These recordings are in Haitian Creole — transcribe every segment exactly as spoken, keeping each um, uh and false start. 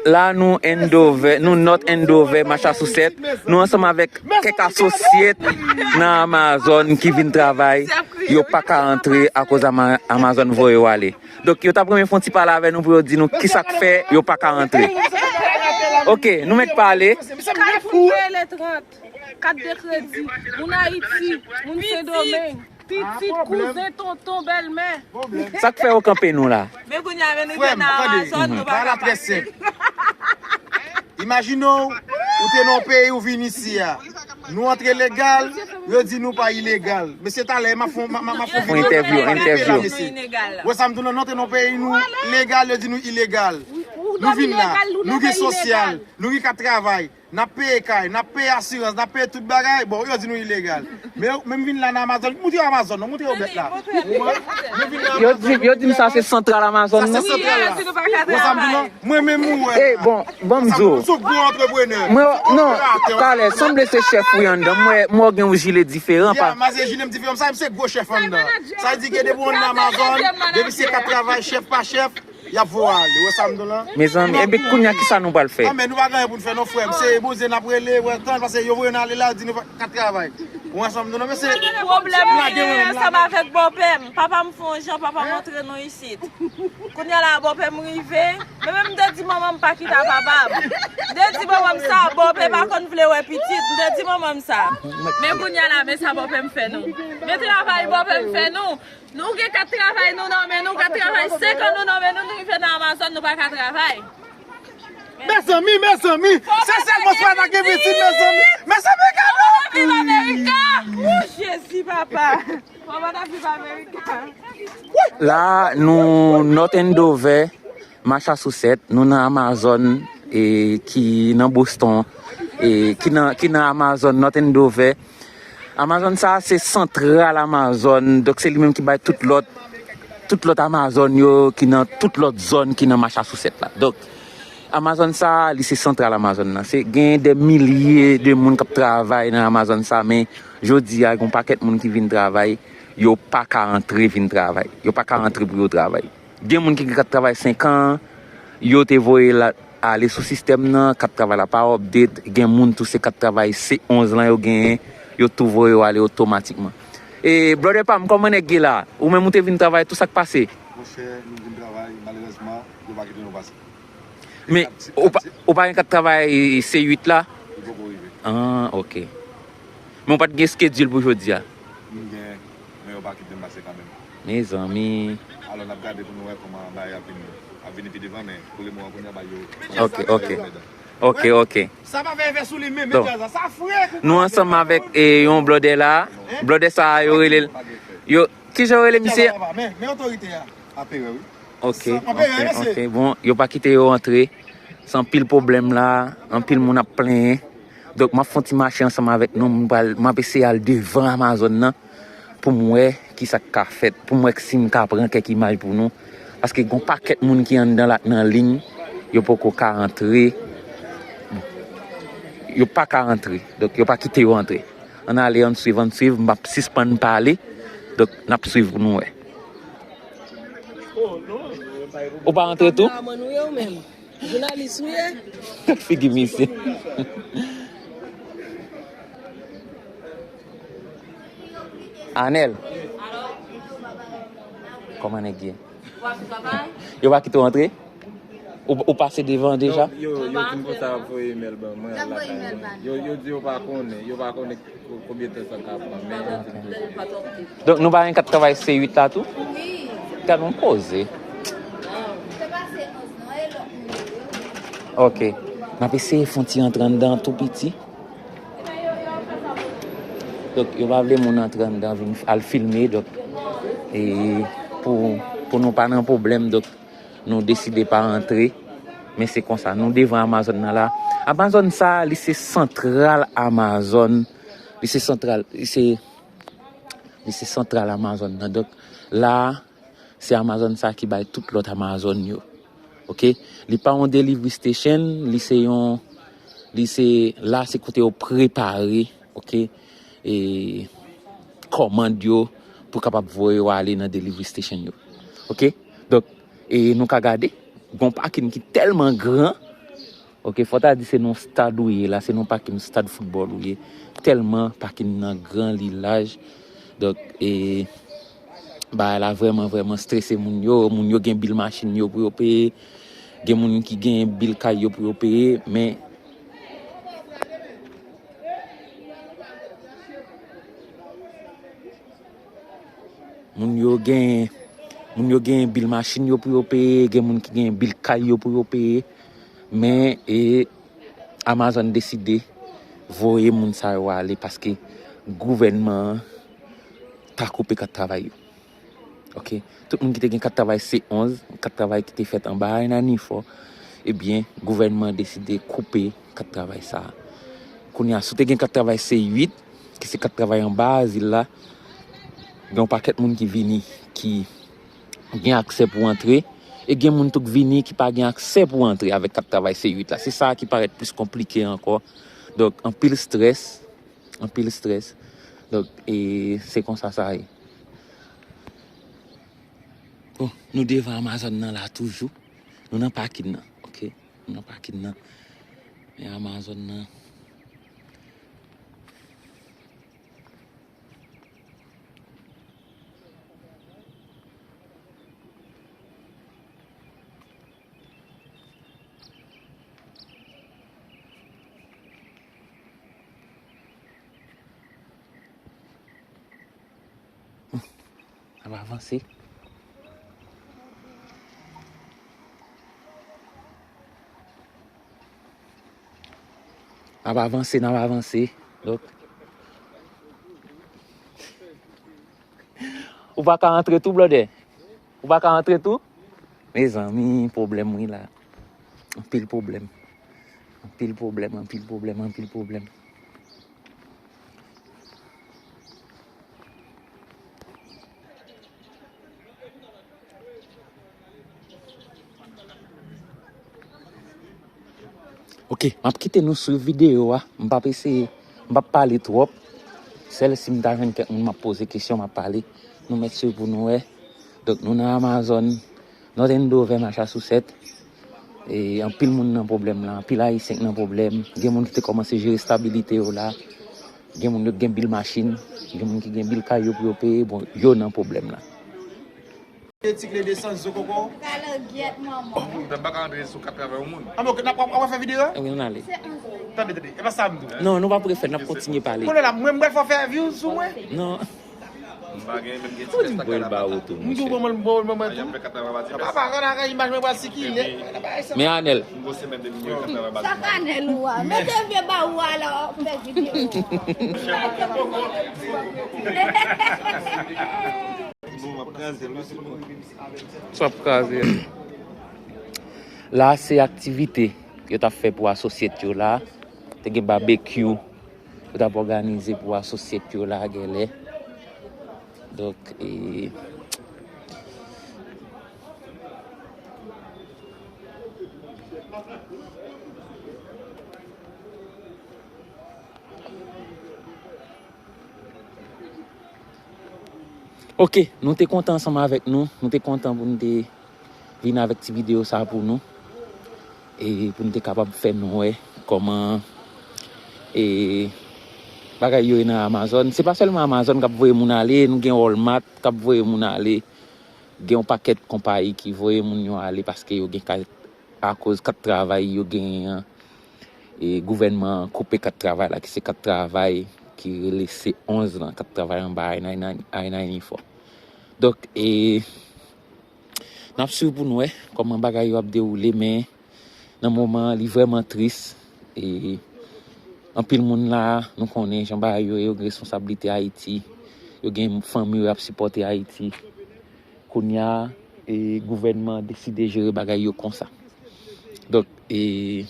La nou Andover, nou North Andover, Massachusetts. Nou ansanm avèk kèk asosye nan Amazon ki vin travay. Yo pa ka antre akoz Ama- Amazon voye yo ale. Donk, yo t ap renmen fè yon ti pale avè nou pou yo di nou ki sa k fè yo pa ka antre. Ok, nou mèt pale. Kafou Mele trant, kat de kredi, moun Ayiti, moun Sendomeng, pitit, kouzen, tonton, bèlmè. Sa k fè yo kanpe nou la? Men kounye a, men nou vin nan Amazon, nou pa ka pase. Imajine w, ou te nan yon peyi, ou vin isi a. Nou antre legal, yo di nou pa ilegal. Mesye, talè, m ap fè yon, m ap, m ap, m ap fè yon entèvyou, entèvyou. Mesye. Wè sa m di w lan, nou antre nan yon peyi, nou legal, yo di nou ilegal. Nou vin la, nou gen sosyal, nou gen kat travay, n ap peye kay, n ap peye asirans, n ap peye tout bagay. Bon, yo di nou ilegal. Men, men m vin la nan Amazon, montre yo Amazon, non, montre yo bèt la. Ou konprann? Men vin la Yo di, yo di m sa se santral Amazon nan. Sa se santral la. Wè sa m di w lan? Mwen menm ou wè. Eh, bon, bon, m di w. Sou gwo antreprenè. Mwen, non, talè, sanble se chèf ou ye anndan. Mwen, mwen gen yon jile diferan. Ya, pa- ma se jile m diferan. Sa, m se gwo chèf anndan. Sa di ke depi w nan Amazon, depi se kat travay, chèf pa chèf, y ap voye w ale. Wè sa m di w lan? Mezanmi, epi kounye a, ki sa nou pral fè? Ah, men nou pa gen anyen pou n fè, non, frè m. Se Bondye n ap rele, wè, tann, paske yo voye n ale la, yo di nou pa ka travay. Ou ansanm nou, non, men se Pwoblèm mwen gen ansanm avèk bòpè m. Papa m fè yon jan, papa m antre nou isit. Kounye a la, bòpè m rive. Men menm m te di manman m pa kite papa m. M te di manman m sa, bòpè pa konn vle wè pitit. M te di manman m sa. Men kounye a la, men sa bòpè m fè nou. Men travay bòpè m fè nou. Nou gen kat travay nou nan men nou, kat travay senk an nou nan men nou, nou rive nan Amazon, nou pa ka travay. Mezanmi, mezanmi, se sèl mwen ki pa ta gen pitit, mezanmi. Mezanmi, gade. Fò w viv Amerika. Ou Jezi, papa. Fò w pa ta viv Amerika. La, nou North Andover, Massachusetts, nou nan Amazon, e, ki nan Boston, e, ki nan, ki nan Amazon, North Andover. Amazon sa a se santral Amazon, donk se li menm ki bay tout lòt, tout lòt Amazon yo ki nan tout lòt zòn ki nan Massachusetts la. Donk, Amazon sa a, li se santral Amazon nan. Se gen de milye de moun k ap travay nan Amazon sa, men jodi a, gen yon pakèt moun ki vin travay, yo pa ka antre vin travay. Yo pa ka antre pou yo travay. Gen moun ki gen kat travay senk an, yo te voye l ale sou sistèm nan, kat travay la pa update, gen moun tou se kat travay se onz lan yo genyen, yo tou voye yo ale otomatikman. E, brother pa m, kòman nèg ye la? Ou menm ou te vin travay, tou sa k pase? Monchè, nou vin travay, malerezman, yo pa kite nou pase. Men, ou pa, ou pa gen kat travay se uit la? Li poko rive. Ah, ok. Men ou pa t gen schedule pou jodi a? M gen, men yo pa kite m pase kanmenm. Mezanmi. Alò, n ap gade pou nou wè kòman bagay ap vini. Ap vini pi devan, men pou le moman, kounye a, ba yo. Ok, ok. Ok, ok. Sa pa fè efè sou li menm, sa fre. Nou ansanm avèk, e, yon blòdè la. Blòdè sa a, yo rele l. Yo, kijan yo rele misye? Men, men otorite a. Aperè, wi. Ok, ok, ok. Bon, yo pa kite yo antre. Se anpil pwoblèm la, anpil moun ap plenyen. Donk, m ap fè yon ti mache ansanm avèk nou. M pral, m ap eseye al devan Amazon nan pou m wè ki sa k ka fèt, pou m wè si m ka pran kèk imaj pou nou. Paske gen yon pakèt moun ki anndan la, nan liy, yo poko ka antre. Yo pa ka antre. Donk, yo pa kite yo antre. Ann ale, ann swiv, ann swiv. M ap sispann pale. Donk, n ap swiv pou nou wè. Ou pa antre tou? Kameramann ou ye ou menm? Jounalis ou ye? Figi misye. Anèl. Kòman nèg ye? Yo pa kite w antre? Ou, ou pase devan deja? Non, yo, yo di m konsa, y ap voye imèl ban mwen al lakay mwen. Yo, yo di yo pa konnen, yo pa konnen ko-, konbyen tan sa ka pran, men yo di m. Donk, nou pa gen kat travay se uit la tou? Gad yon koze. Ok. N ap eseye fè yon ti antre anndan tou piti. Donk, yo pa vle moun antre anndan vin al filme, donk, e pou, pou nou pa nan pwoblèm, donk, nou deside pa antre, men se konsa, nou devan Amazon nan la. Amazon sa, li se santral Amazon, li se santral, li se, li se santral Amazon nan. Donk, la, se Amazon sa ki bay tout lòt Amazon yo. Ok? Li pa yon delivery station, li se yon, li se, la se kote yo prepare, ok? E kòmand yo pou kapab voye yo ale nan delivery station yo. Ok? Donk, e nou ka gade. Gon pakin ki tèlman gran. Ok, fò ta di se nan stad ou ye la, se nan pakin stad foutbòl ou ye. Tèlman pakin nan gran, li laj. Donk, e, bagay la vrèman, vrèman strese moun yo. Moun yo gen bil machin yo pou yo peye. Gen moun ki gen bil kay yo pou yo peye. Men, moun yo gen, moun yo gen bil machin yo pou yo peye, gen moun ki gen bil kay yo pou yo peye. Men, e, Amazon deside voye moun sa yo ale paske gouvènman an ta koupe kat travay yo. Ok. Tout moun ki te gen kat travay C onz, kat travay ki te fèt anba Aynaninfò, ebyen, gouvènman an deside koupe kat travay sa a. Kounye a, si w te gen kat travay C uit, ki se kat travay anba azil la, gen yon pakèt moun ki vini, ki gen aksè pou antre, e gen moun tou k vini ki pa gen aksè pou antre avèk kat travay C uit la. Se sa a ki parèt plis konplike ankò. Donk, anpil strès, anpil strès. Donk, e se konsa sa ye. Bon, nou devan Amazon nan la toujou. Nou nan pakin nan, ok? Nou nan pakin nan. Men Amazon nan. N ap avanse. N ap avanse, n ap avanse. Donk, ou pa ka antre tou, blòdè? Ou pa ka antre tou? Mezanmi, pwoblèm wi la. Anpil pwoblèm. Anpil pwoblèm, anpil pwoblèm, anpil pwoblèm. Ok, m ap kite nou swiv videyo a. M p ap eseye, m p ap pale twòp. Sèl si m ta jwenn kèk moun m ap poze kesyon, m ap pale. Nou mèt swiv pou nou wè. Donk, nou nan Amazon, North Andover, Massachusetts. E anpil moun nan pwoblèm la, anpil Ayisyen k nan pwoblèm. Gen moun ki te kòmanse jere stabilite yo la. Gen moun yo k gen bil machin, gen moun ki gen bil kay yo pou yo peye, bon, yo nan pwoblèm la. Ti kle desann zo koko. Kalangyèt manman. Mwen pa ka antre sou kat travay yon moun. Ah, men ok, n ap, w ap fè videyo a? Wi, nou ale. Tande, tande, e pa sa m di w. Non, nou p ap refè, n ap kontinye pale. Kounye la, mwen, m pral fè views sou mwen. Non. M pa gen, menm gen ti pès lakay la, pata. M di w bon, mwen, bon, mwen, mwen, tou. Papa, gade imaj mwen pral sikile. Men Anèl. M gwo semèn de milyon kat travay. Sa k Anèl ou a? Mete vye ba ou a la, w ap fè videyo. Bon, m ap kraze l, wi, se bon. Sa ap kraze. La, se aktivite yo t ap fè pou asosyèt yo la. Te gen babekyou yo t ap òganize pou asosyèt yo la, genlè. Donk, e, Ok, nou te kontan ansanm avèk nou. Nou te kontan pou nou te vin avèk ti videyo sa pou nou. E pou nou te kapab fè nou wè kòman, e, bagay yo ye nan Amazon. Se pa sèlman Amazon k ap voye moun ale, nou gen Walmart k ap voye moun ale. Gen yon pakèt konpayi ki voye moun yo ale paske yo gen kay akoz kat travay yo genyen an. E gouvènman an koupe kat travay la, ki se kat travay ki rele C onz lan, kat travay anba Aynaninfò. Donk, e, n ap swiv pou n wè kòman bagay yo ap dewoule, men nan moman an, li vrèman tris. E anpil moun la, nou konnen jan bagay yo ye, yo gen responsablite Ayiti, yo gen fanmi yo y ap sipòte Ayiti. Kounye a, e, gouvènman an deside jere bagay yo konsa. Donk, e,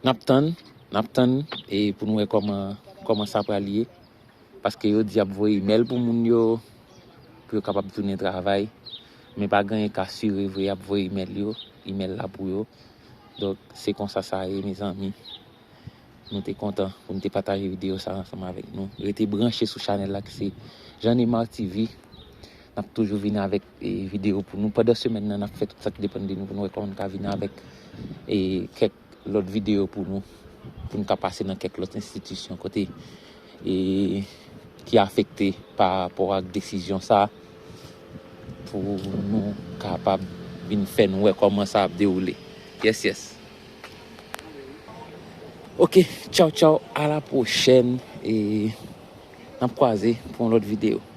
n ap tann, n ap tann, e, pou n wè kòman, kòman sa pral ye. Paske yo di y ap voye imèl pou moun yo, pou yo kapab tounen travay. Men pa gen anyen k asire vre, y ap voye imèl yo, imèl la pou yo. Donk, se konsa sa ye, mezanmi. Nou te kontan pou nou te pataje videyo sa ansanm avèk nou. Rete branche sou chanèl la ki se Jean Neymar T V. N ap toujou vini avèk e, videyo pou nou. Pandan semèn nan, n ap fè tout sa ki depann de nou pou nou wè kòman n ka vini avèk e, kèk lòt videyo pou nou, pou n ka pase nan kèk lòt enstitisyon kote e, ki afekte pa rapò ak desizyon sa a, pou nou kapab vin fè nou wè kòman sa ap dewoule. Yes, yes. Ok, tchaw, tchaw, a la pwochèn e n ap kwaze pou yon lòt videyo.